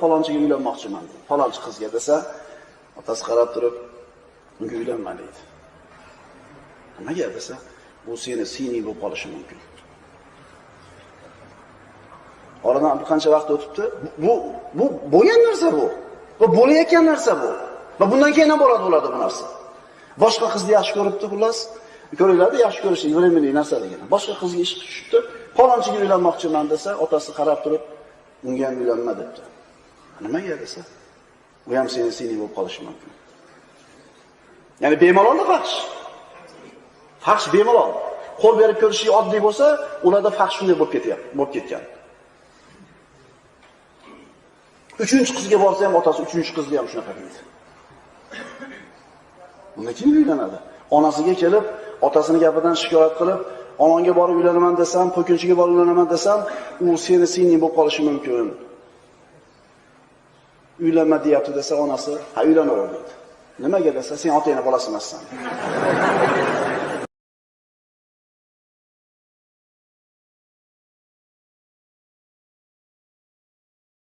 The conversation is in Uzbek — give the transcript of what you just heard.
Falonchiga uylanmoqchiman deydi. Falonchi qizga desa, otasi qarab turib, unga uylanma deydi. Nimaga desa, bu seni singling bo'lib qolishi mumkin. Oradan bir qancha vaqt o'tibdi. Bu bo'lgan narsa bu. Va bo'layotgan narsa bu. Va bundan keyin ham bo'ladi bu narsa. Boshqa qizni yaxshi ko'ribdi, xullas. Ko'ringlar, yaxshi ko'rish временный narsa degan. Boshqa qizga ishqi tushibdi. Falonchiga uylanmoqchiman desa, otasi qarab turib, unga ham uylanma debdi. Nimaga desa, u ham seni singling bo'lib qolishi mumkin. Ya'ni bemalolda fahsh. Fahsh bemalol. Qo'l berib ko'rishi oddiy bo'lsa, ularda fahsh shunday bo'lib ketyapti, bo'lib ketgan. Uchinchi qizga borsa ham otasi uchinchi qizni ham shunaqa deydi. Unda kim uylanadi? Onasiga kelib, otasini gapidan shikoyat qilib, onangga borib uylanaman desam, po'kinchiga borib uylanaman desam, u seni singling bo'lib qolishi mumkin. Uylanma deyapti desa, onasi, ha uylanaver deydi. Nimaga desa, sen otangning bolasi emassan.